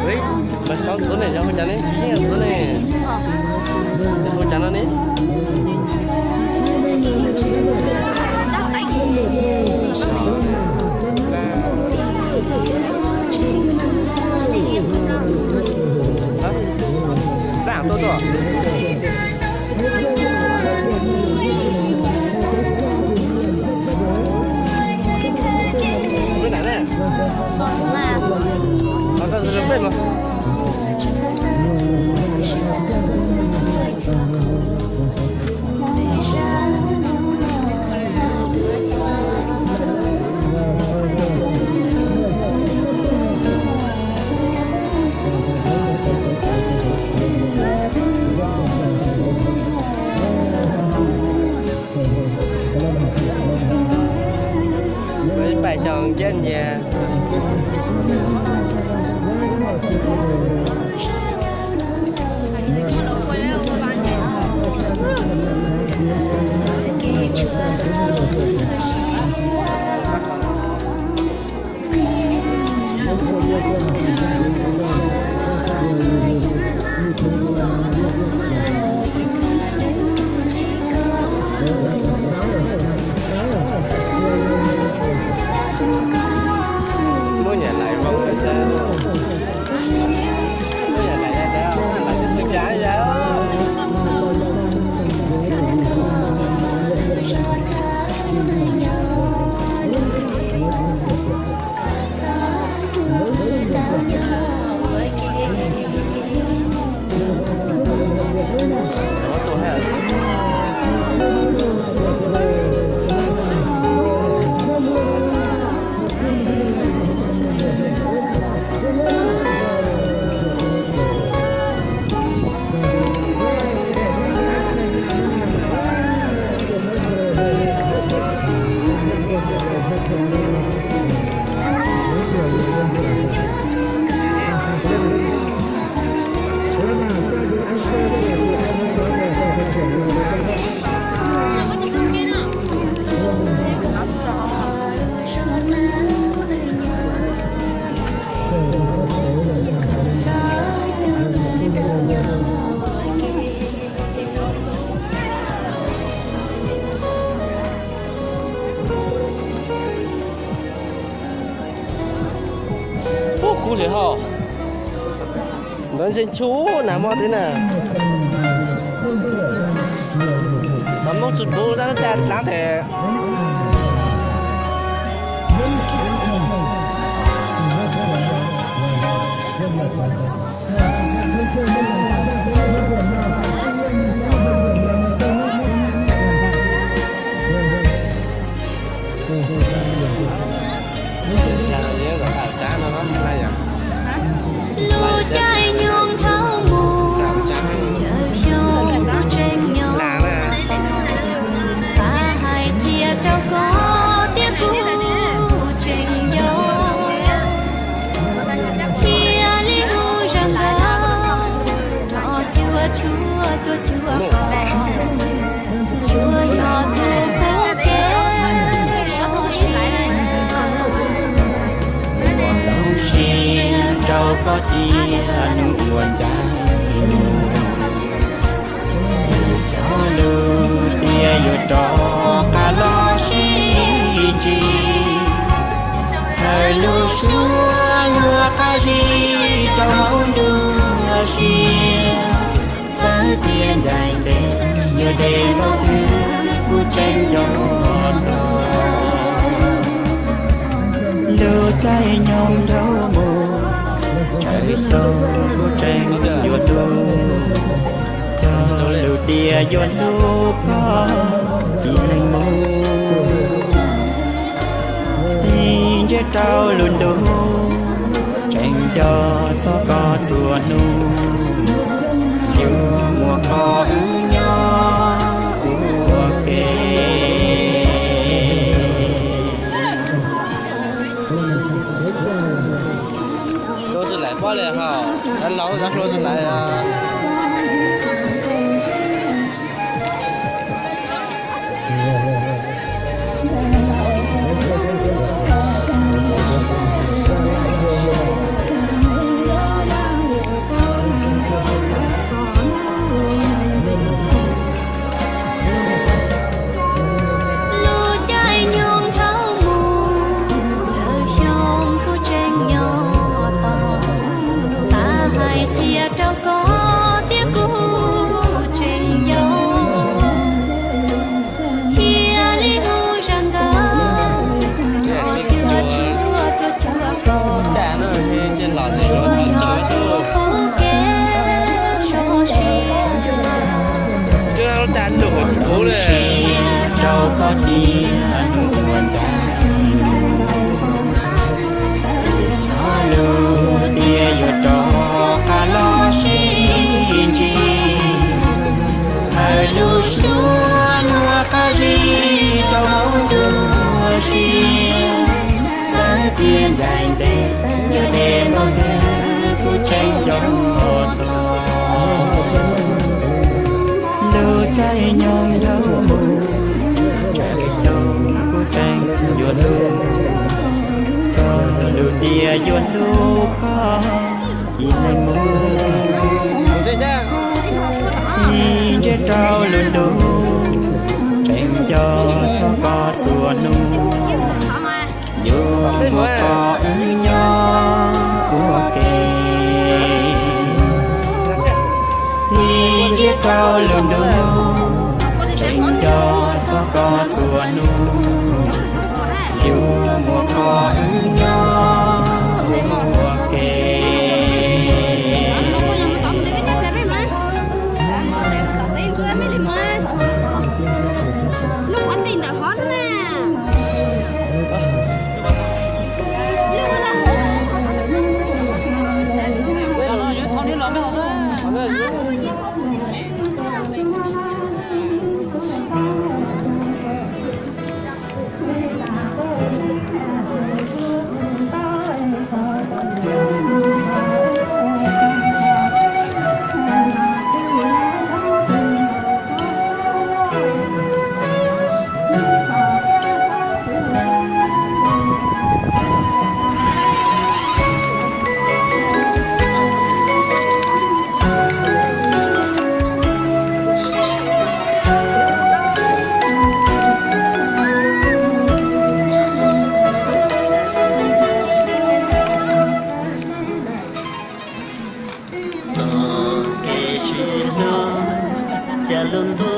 Ui, mas xyov ntxuav ne, yog hu cas ne, tsis yeej ntxuav ne. Hu cas no ne? Hả? Rau tuaj tuaj. Peb nram ne. Ho koj tus pej los. Pais cov nkiab nyias. Muab nyam lais vau lawm. Muab nyam lais lawm, lais twb pw cas yam. Ub, kub li hos. Ntawd ntseeg tshua nag hmo thiab na. Tom Moob tsis puv tab tab dlaab tes. Lub caij nyoog dhau mus, caw xyoo kuj tseem nyob tos, xav hais qhia rau koj thiab kuv tseem nco. Thiaj li hu zaj nkauj rov cuab tshuaj tuaj cuag koj, yuav yog tus pub kev so siab. Ua lub siab rau koj tiag nub ua ncaj nyoog, cog lus tias yuav rov qab los sib ntsib. Thawm lub suab luag qab zib rau hauv nruab siab, txawm tias ncaim ntev yuav deb npaum twg kuj tseem nco txog. Lub caij nyoog dhau mus, caw xyoo kuj tseem yuav hlub, cog lus tias yuav hlub koj ib leeg mus. Tig ntsej rau lub ntuj, tseem nco txog koj txhua hnub, yuav muaj koj wb nyob ua ke. Hlua tsis laim pob li hos, cov laus cov hlua tsis laim. Rau siab rau koj cia hnub ua cas, lub tsho lus tias yuav rov qab los sib ntsib, hawm lub suab luag qab zib rau hauv nruab siab. Txawm tias ncaim ntev yuav deb npaum twg kuj tseem nco txog lub caij nyoog dhau mus, tseem xyaum kuj tseem yuav hlub, txog lub tiam yuav hlub koj ib leeg mus. Ib ntsiab rau lub ntuj, tseem nco txog koj txhua hnub, yuav muaj koj wb nyob ua ke. Ib ntsiab rau lub ntuj, tseem nco txog koj txhua hnub, yuav muaj koj wb nyob ua ke. Txoj kev sib hlub, cas lub ntuj